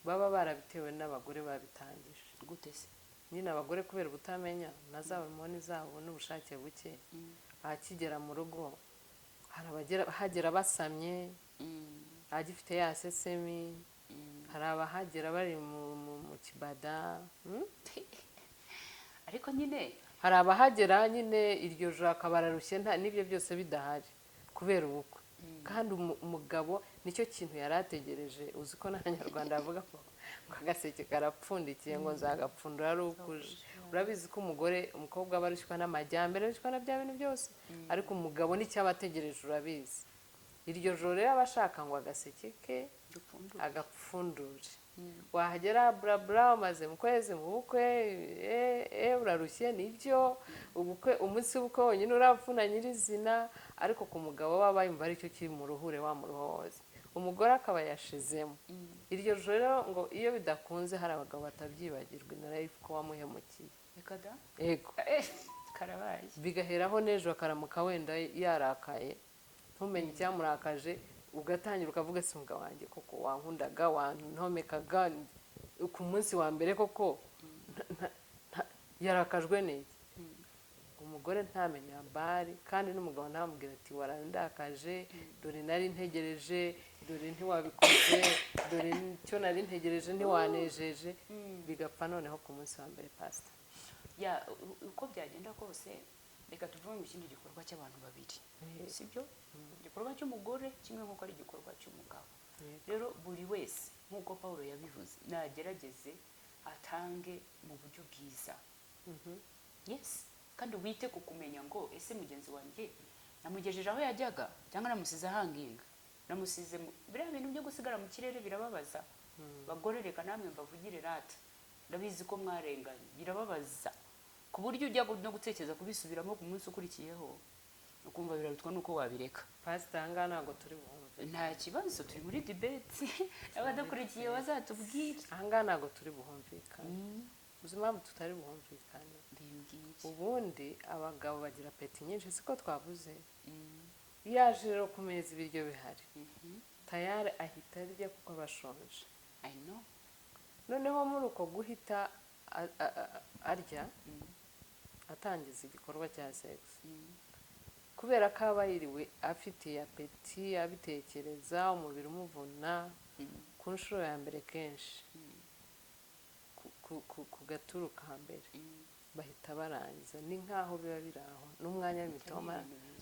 baba barabitewe n'abagore babitangije. Gute se? Nyine abagore kubera ubutamenya na za hormone zabo n'ubushake buke, akigera mu rugo hari abagera hagera basamye, agifite ya sesemi, hari abahagera bari mu kibada, Ariko nyine Hari abahagera nyine iryo joro akaba ararushye, nta n'ibyo byose bidahari kubera ubukwe, kandi umugabo nicyo kintu yari ategereje. Uzi ko n'Abanyarwanda bavuga ko ngo agaseke karapfundikiye, ngo nzagapfundura ari uko uje. Urabizi ko umugore, umukobwa aba arushywa n'amajyambere, arushywa na bya bintu byose, ariko umugabo nicyo aba ategereje. Urabizi, iryo joro rero aba ashaka ngo agaseke ke dupfundure. Agapfundure. Wahagera burabura, umaze mu kwezi mu bukwe, urarushye, nibyo, ubukwe, umunsi w'ubukwe wonyine urapfuna nyirizina. Ariko ku mugabo waba yumva aricyo kiri mu ruhure wa muruho wose, umugore akaba yashizemo. Iryo joro rero ngo iyo bidakunze, hari abagabo batabyibagirwa na life ko wamuhemukiye. Reka da! Yego. Karabaye. Bigaheraho n'ejo akaramuka wenda yarakaye, ntumenye icyamurakaje, ugatangira ukavuga: "Si umugabo wanjye koko wankundaga, wantomekaga ku munsi wa mbere koko, yarakajwe n'iki?" Umugore ntamenye bari, kandi n'umugabo ntamubwira ati: "Warandakaje, dore nari ntegereje, dore ntiwabikoze, dore icyo nari ntegereje ntiwanejeje." Bigapfa noneho ku munsi wa mbere, Pasita. Ya, uko byagenda kose, reka tuvuge mu kindi gikorwa cy'abantu babiri, sibyo? Igikorwa cy'umugore kimwe nk'uko ari igikorwa cy'umugabo. Rero buri wese, nk'uko Paul yabivuze, nagerageze atange mu buryo bwiza. Yes, kandi wite ku kumenya ngo: ese mugenzi wanjye namugejeje aho yajyaga, cyangwa namusize ahanginga, namusize biriya bintu byo gusigara mu kirere birababaza. Bagore, reka namwe mbavugire rata, ndabizi ko mwarenganye. Birababaza ku buryo ujya no gutekereza kubisubiramo ku munsi ukurikiyeho, ukumva birarutwa nuko wabireka. Pasita, aha ngaha ntabwo turi buhumve. Nta kibazo, turi muri debate, abadukurikiye bazatubwire. Aha ngaha ntabwo turi buhumvikane. Uzi impamvu tutari buhumvikane? Bimbwire. Ubundi abagabo bagira appétit nyinshi, siko twavuze? Iyo aje rero ku meza ibiryo bihari, tayari ahita arya kuko aba ashonje. I know. Noneho muri uko guhita arya, atangiza igikorwa cya sex, kubera ko aba yiriwe afitiye appétit, abitekereza, umubiri umuvuna, ku nshuro ya mbere kenshi ku gaturu ka mbere bahita barangiza. Ni nk'aho biba biri aho, n'umwanya w'imitoma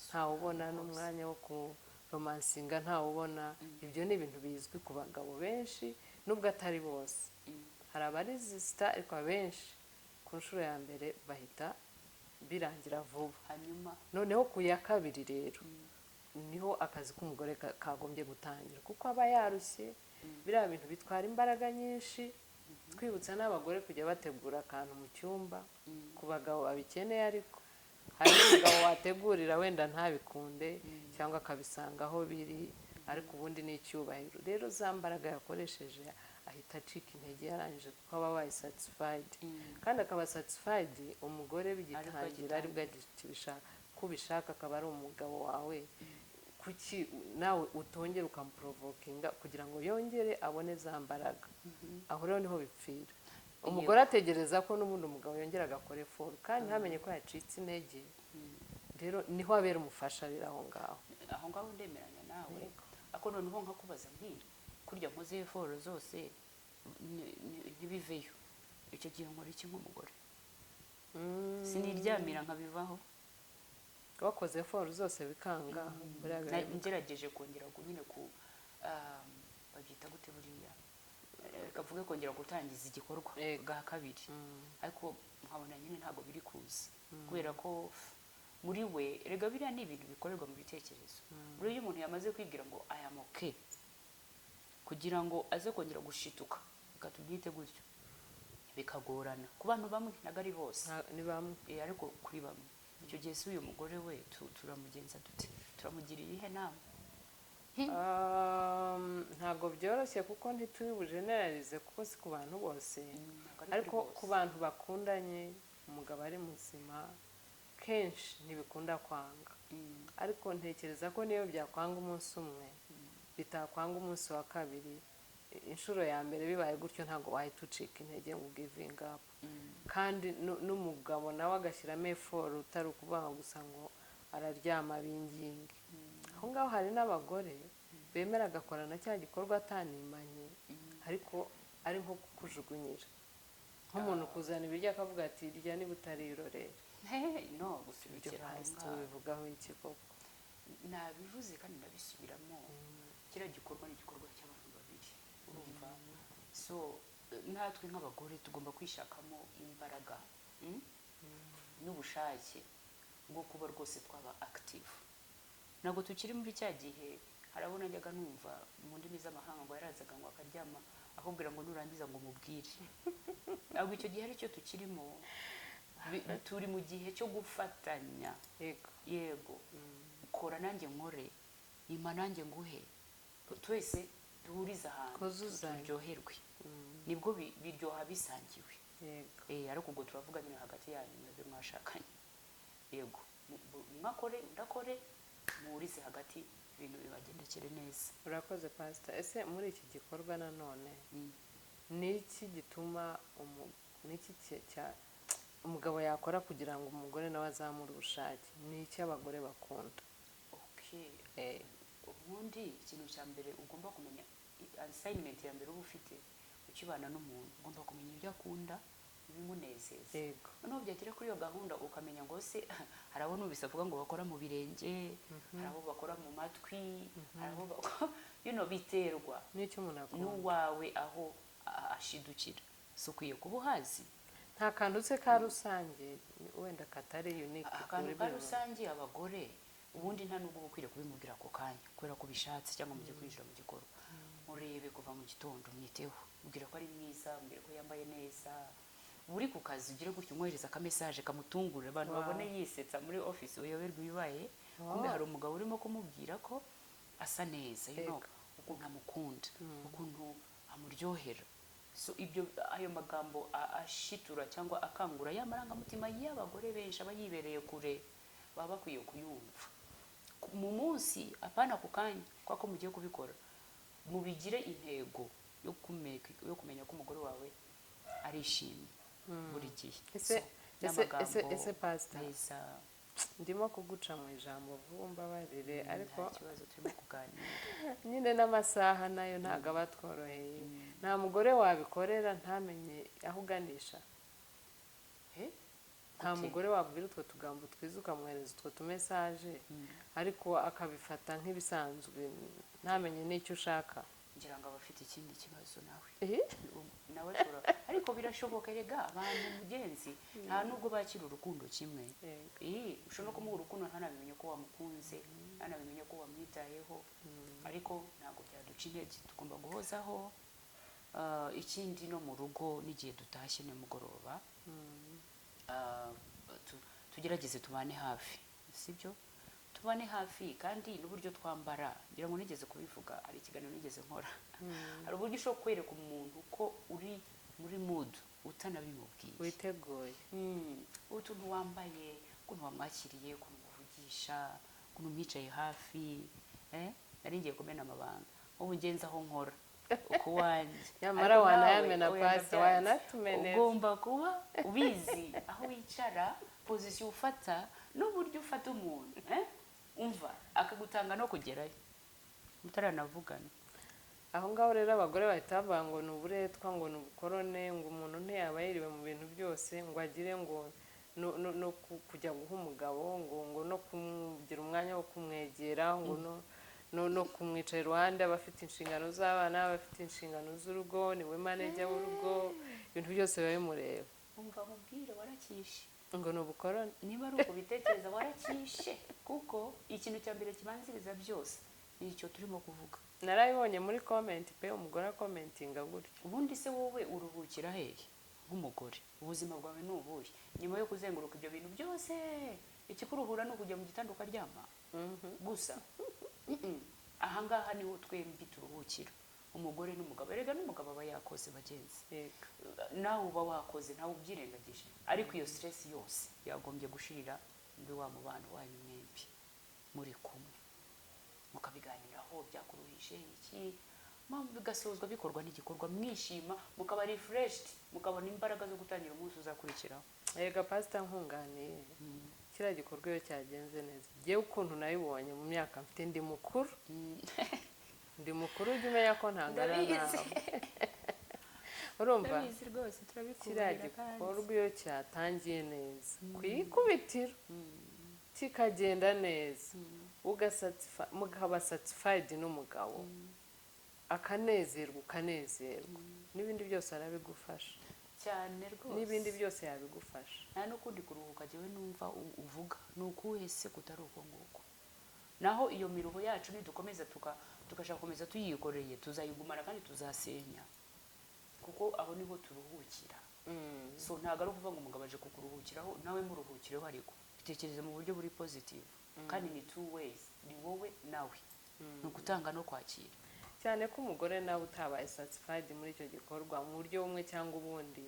ntawubona, n'umwanya wo kuromansinga ntawubona. Ibyo ni ibintu bizwi ku bagabo benshi, nubwo atari bose. Hari abaresisita, ariko abenshi ku nshuro ya mbere bahita birangira vuba. Hanyuma Noneho ku ya kabiri rero niho akazi k'umugore kagombye gutangira, kuko aba yarushye. Biriya bintu bitwara imbaraga nyinshi. Twibutsa n'abagore kujya bategura akantu mu cyumba ku bagabo babikeneye. Ariko hari n'umugabo wategurira wenda ntabikunde, cyangwa akabisanga aho biri, ariko ubundi ni icyubahiro. Rero za mbaraga yakoresheje ahita acika intege yarangije, kuko aba abaye satisfied, kandi akaba satisfied umugore bigitangira, aribwo akibishaka. Ko ubishaka akaba ari umugabo wawe, kuki nawe utongera ukamuprovokinga kugira ngo yongere abone za mbaraga? Aho rero niho bipfira. Umugore ategereza ko n'ubundi umugabo yongera agakora effort, kandi ntamenye ko yacitse intege. Rero niho abera umufasha rero aho ngaho. Aho ngaho ndemeranya nawe, ariko noneho nkakubaza nti kurya nkoze effort zose ntibiveyo, icyo gihe nkora iki nk'umugore? Siniryamira nkabivaho? Wakoze effort zose bikanga, buriya Ngerageje kongera nyine ku babyita gute buriya? Reka mvuge kongera gutangiza igikorwa bwa kabiri, ariko nkabona nyine ntabwo biri kuza, kubera ko muri we, erega biriya ni ibintu bikorerwa mu bitekerezo. Buriya iyo umuntu yamaze kwibwira ngo "I am okay", kugira ngo aze kongera gushituka, reka tubyite gutyo, bikagorana ku bantu bamwe, ntabwo ari bose. Ni bamwe. Ariko kuri bamwe. Icyo gihe si uyu mugore we turamugenza dute? Turamugira iyihe nama? Ntabwo byoroshye kuko ntituri bugeneralize, kuko si ku bantu bose. Ntabwo ari kuri Ariko bose. ku bantu bakundanye, umugabo ari muzima, kenshi ntibikunda kwanga. Ariko ntekereza ko niyo byakwanga umunsi umwe, bitakwanga umunsi wa kabiri. Inshuro ya mbere bibaye gutyo, ntabwo wahita ucika intege ngo givinga up. Kandi n'umugabo nawe agashyiramo effort, utari ukuvuga gusa ngo araryama binginge. Aho ngaho hari n'abagore bemera agakorana cya gikorwa atanimanye, ariko ari nko kukujugunyira, nk'umuntu kuzana ibiryo akavuga ati "Rya niba utarirorera." Hey, no Ibyo gusubikira aho pastor ngaho. bivugaho iki koko? Nabivuze kandi ndabisubiramo, kiriya gikorwa ni igikorwa cy'abantu babiri, urumva? So natwe nk'abagore tugomba kwishakamo imbaraga, n'ubushake bwo kuba rwose twaba active. Ntabwo tukiri muri cya gihe. Hari abo najyaga numva mu ndimi z'amahanga ngo yarazaga ngo akaryama akubwira ngo nurangiza ngo umubwire. Ntabwo icyo gihe aricyo tukirimo. Turi mu gihe cyo gufatanya. Yego, kora nanjye nkore, nyuma nanjye nguhe, twese duhurize ahantu, Kuzuzanya. turyoherwe. Nibwo biryoha bisangiwe. Ariko ubwo turavuga nyine hagati yanyu mwebwe mwashakanye. Yego, umwe akore, undi akore, muhurize hagati, ibintu bibagendekere neza. Urakoze, pastor. Ese muri iki gikorwa nanone, ni iki gituma ni iki umugabo yakora kugira ngo umugore nawe azamure ubushake? Ni iki abagore bakunda? Okay. Ubundi ikintu cya mbere ugomba kumenya, assignment ya mbere uba ufite ukibana n'umuntu, ugomba kumenya ibyo akunda, ibimunezeza. Noneho byagera kuri iyo gahunda ukamenya ngo se hari abo numvise avuga ngo bakora mu birenge, hari abo bakora mu matwi, hari abo biterwa N'icyo umuntu akunda. n'uwawe aho ashidukira. Si ukwiye kuba uhazi? Nta kantu se ka rusange wenda katari unique Akantu kuri ka buri muntu? rusange, abagore ubundi nta nubwo uba ukwiriye kubimubwira ako kanya kubera ko ubishatse cyangwa mujye kwinjira mu gikorwa. Murebe kuva mu gitondo, mwiteho, mubwira ko ari mwiza, mubwira ko yambaye neza. Uri ku kazi, ugire gutya umwohereza akamesaje kamutungurira, abantu babone yisetsa muri office, uyoberwe ibibaye, kumbe hari umugabo urimo kumubwira ko asa neza, ukuntu amukunda, ukuntu amuryohera. So ibyo, ayo magambo ashitura cyangwa akangura ya marangamutima y'abagore benshi aba yibereye kure, baba bakwiye kuyumva mu munsi, apana ku kanya kubera ko mugiye kubikora. Mubigire intego yo kumenya ko umugore wawe arishimye buri gihe. Ese So, n'amagambo ese pastor, meza. ndimo kuguca mu ijambo vuba, mbabarire, ariko Nta kibazo, turimo kuganira. nyine n'amasaha nayo ntabwo aba atworoheye. Nta mugore wabikorera ntamenye aho uganisha? Eh? Nta Gute? mugore wabwira utwo tugambo twiza, ukamwohereza utwo tumesaje, ariko akabifata nk'ibisanzwe, ntamenye n'icyo ushaka? Ngira ngo aba afite ikindi kibazo nawe. Eh? Nawe ashobora, ariko birashoboka. Erega abantu mugenzi nta nubwo bakira urukundo kimwe. Ushobora no kumuha urukundo ntanabimenye ko wamukunze, ntanabimenye ko wamwitayeho, ariko ntabwo byaduca intege, tugomba guhozaho. Ikindi no mu rugo n'igihe dutashye nimugoroba, tugerageze tubane hafi, sibyo? Tubane hafi, kandi n'uburyo twambara, ngira ngo nigeze kubivuga, hari ikiganiro nigeze nkora, hari uburyo ushobora kwereka umuntu ko uri muri mood utanabimubwiye. Witeguye. Utuntu wambaye, ukuntu wamwakiriye, ukuntu umuvugisha, ukuntu umwicaye hafi. Nari ngiye kumena amabanga ubu ngenzi aho nkora uko wanjye. Nyamara Ariko nawe, wanayamena, oya, pastor, ndabyanze. wayanatumenera. Ugomba kuba ubizi aho wicara. Position ufata n'uburyo ufata umuntu, eh? Umva, akagutanga no kugerayo mutaranavugana. Aho ngaho rero abagore bahita bavuga ngo ni uburetwa, ngo ni ubukorone, ngo umuntu ntiyaba yiriwe mu bintu byose ngo agire ngo no kujya guha umugabo, ngo no kumugira umwanya wo kumwegera, ngo no kumwicara iruhande. Aba afite inshingano z'abana, aba afite inshingano z'urugo, niwe manager w'urugo, ibintu byose biba bimureba. Umva mubwire, warakishe. Ngo ni ubukoroni. Niba ari uko bitekereza, warakishe, kuko ikintu cya mbere kibanziriza byose ni icyo turimo kuvuga. Narabibonye muri comment pe, umugore acommentinga gutyo. Ubundi se wowe uruhukira hehe nk'umugore? Ubuzima bwawe ni ubuhe nyuma yo kuzenguruka ibyo bintu byose? Ikikuruhura ni ukujya mu gitanda ukaryama gusa? Ahangaha niho twembi turuhukira, umugore n'umugabo. Erega n'umugabo aba yakoze, bagenzi. Nawe uba wakoze, ntawe ubyirengagije, ariko iyo stress yose yagombye gushirira muri wa mubano wanyu mwembi muri kumwe, mukabiganiraho, byakuruhije iki, bigasozwa bikorwa n'igikorwa, mwishima, mukaba refreshed, mukabona imbaraga zo gutangira umunsi uzakurikiraho. Erega pasita, nkunganiye, kiriya gikorwa iyo cyagenze neza, ngewe ukuntu nabibonye mu myaka mfite, ndi mukuru, ndi mukuru, ujya umenya ko ntangana Ndabizi. nawe, urumva? Ndabizi rwose. Kiriya Turabikubwira kandi. gikorwa iyo cyatangiye neza ku ikubitiro kikagenda neza, mukaba satisfied n'umugabo akanezerwa, ukanezerwa, n'ibindi byose arabigufasha. Cyane rwose. N'ibindi byose yabigufasha. Nta n'ukundi kuruhuka jyewe numva uvuga ni ukuhe se kutari uko nguko? Naho iyo miruho yacu nidukomeza tugashaka gukomeza tuyikoreye, tuzayigumana kandi tuzasenya, kuko aho niho turuhukira. So ntabwo ari ukuvuga ngo umugabo aje kukuruhukiraho, nawe muruhukireho, ariko bitekereze mu buryo buri positive. Kandi ni two ways, ni wowe nawe, ni ugutanga no kwakira. Cyane ko umugore nawe utabaye satisfied muri icyo gikorwa mu buryo bumwe cyangwa ubundi,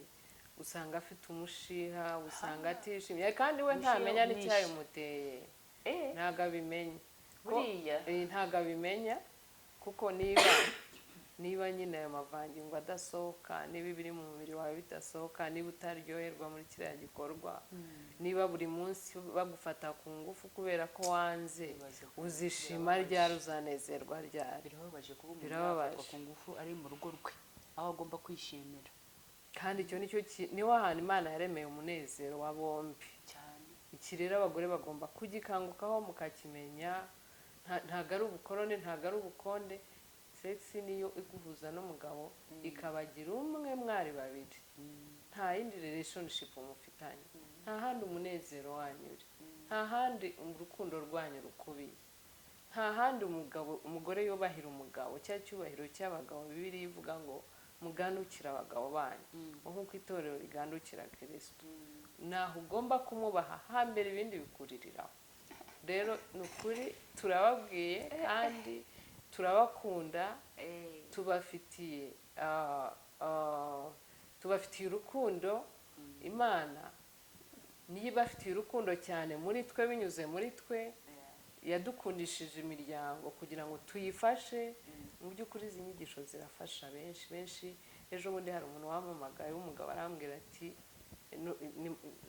usanga afite umushiha, usanga atishimye, kandi we Umushiha ntamenya mwinshi. n'icyabimuteye, ntabwo abimenya. Buriya. Ntabwo abimenya, kuko niba nyine ayo mavangingo adasohoka, niba ibiri mu mubiri wawe bidasohoka, niba utaryoherwa muri kiriya gikorwa, niba buri munsi bagufata ku ngufu kubera ko wanze, Ibaze ko uzishima birababaje. ryari? Uzanezerwa ryari? Birababaje kuba umuntu Birababaje. yafatwa ku ngufu ari mu rugo rwe, aho agomba kwishimira. Kandi icyo nicyo niho hantu Imana yaremeye umunezero wa bombi. Cyane. Iki rero abagore bagomba kugikangukaho, mukakimenya. Ntabwo ari ubukoroni, ntabwo ari ubukonde. Sex niyo iguhuza n'umugabo, ikabagira umwe mwari babiri. Nta yindi relationship mufitanye, nta handi umunezero wanyu uri, nta handi urukundo rwanyu rukubiye, nta handi umugabo, umugore yubahira umugabo, cya cyubahiro cy'abagabo Bibiliya ivuga ngo mugandukire abagabo banyu nk'uko itorero rigandukira Kirisito. Naho ugomba kumwubaha hambere, ibindi bikuririraho. Rero ni ukuri turababwiye kandi turabakunda, tubafitiye urukundo. Imana niyo ibafitiye urukundo cyane muri twe, binyuze muri twe yadukundishije imiryango kugira ngo tuyifashe. Mu by'ukuri izi nyigisho zirafasha benshi benshi. Ejo bundi hari umuntu wampamagaye w'umugabo, arambwira ati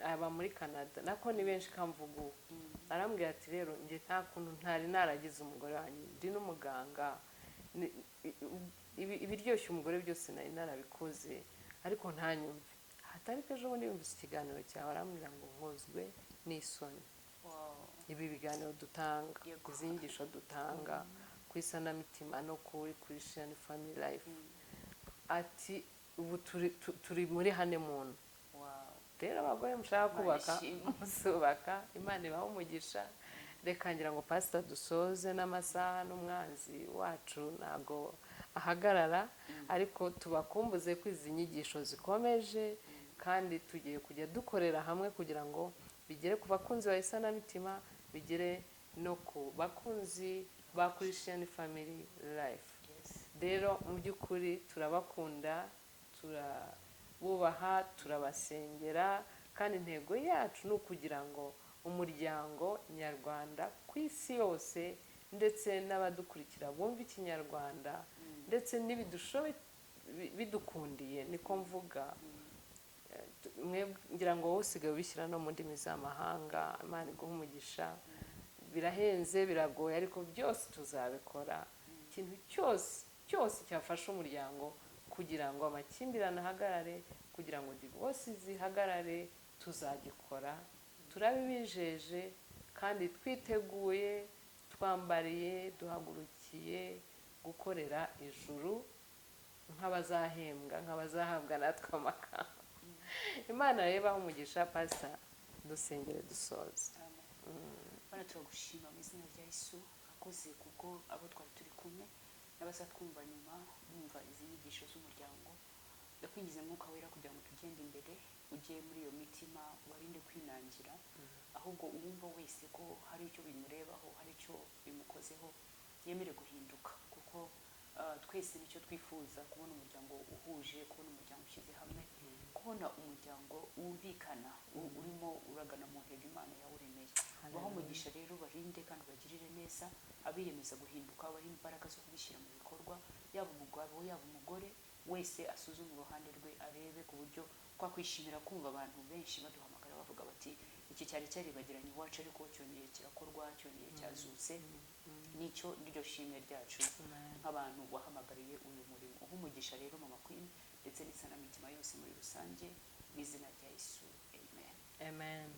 aba muri Canada, nako ni benshi kamvuga ubu, arambwira ati: "Rero njye nta kuntu ntari naragize umugore wanjye, ndi n'umuganga, ibiryoshye umugore byose nari narabikoze, ariko ntanyumve." Hatari ko ejo bundi yumvise ikiganiro cyawe, arambwira ngo nkozwe n'isoni. Ibi biganiro dutanga, izi nyigisho dutanga ku Isanamitima no kuri Christian Family Life, ati ubu turi muri honeymoon. Rero abagore mushaka Imana kubaka, ishimwe. muzubaka, Imana ibahe umugisha. Reka ngira ngo pasita dusoze n'amasaha, n'umwanzi wacu ntabwo ahagarara, ariko tubakumbuze ko izi nyigisho zikomeje, kandi tugiye kujya dukorera hamwe kugira ngo bigere ku bakunzi ba Isanamitima, bigere no ku bakunzi ba Christian Family Life. Rero mu by'ukuri turabakunda, turabubaha, turabasengera, kandi intego yacu ni ukugira ngo umuryango nyarwanda ku isi yose, ndetse n'abadukurikira bumva Ikinyarwanda, ndetse n'ibidushobe bidukundiye, niko mvuga. Ngira ngo wowe usigaye ubishyira no mu ndimi z'amahanga. Imana iguhe umugisha. Birahenze, biragoye, ariko byose tuzabikora. Ikintu cyose cyose cyafasha umuryango kugira ngo amakimbirane ahagarare, kugira ngo divorce zihagarare, tuzagikora. Turabibijeje kandi twiteguye, twambariye, duhagurukiye gukorera ijuru nk'abazahembwa, nk'abazahabwa natwe amakamba. Imana rero ibahe umugisha. Pasita, dusengere dusoze. Bana, turagushima mu izina rya Yesu. Akoze kuko abo twari turi kumwe n'abazatwumva nyuma bumva izi nyigisho z'umuryango, ndakwingiza Mwuka Wera kugira ngo tugende imbere, ujye muri iyo mitima, ubarinde kwinangira, ahubwo uwumva wese ko hari icyo bimurebaho, hari icyo bimukozeho, yemere guhinduka, kuko twese nicyo twifuza: kubona umuryango uhuje, kubona umuryango ushyize hamwe, kubona umuryango wumvikana, urimo uragana mu ntego Imana yawuremeye. Baho umugisha rero, barinde kandi ubagirire neza. Abiyemeza guhinduka, bahe imbaraga zo kubishyira mu bikorwa, yaba umugabo, yaba umugore, wese asuzume uruhande rwe, arebe ku buryo twakwishimira kumva abantu benshi baduhamagara bavuga bati: "Iki cyari cyaribagiranye iwacu, ariko cyongeye kirakorwa, cyongeye cyazutse." Nicyo niryo shimwe ryacu nk'abantu wahamagariye uyu murimo. Uha umugisha rero Mama Queen ndetse n'isanamitima yose muri rusange, mu izina rya Yesu, amen. Amen.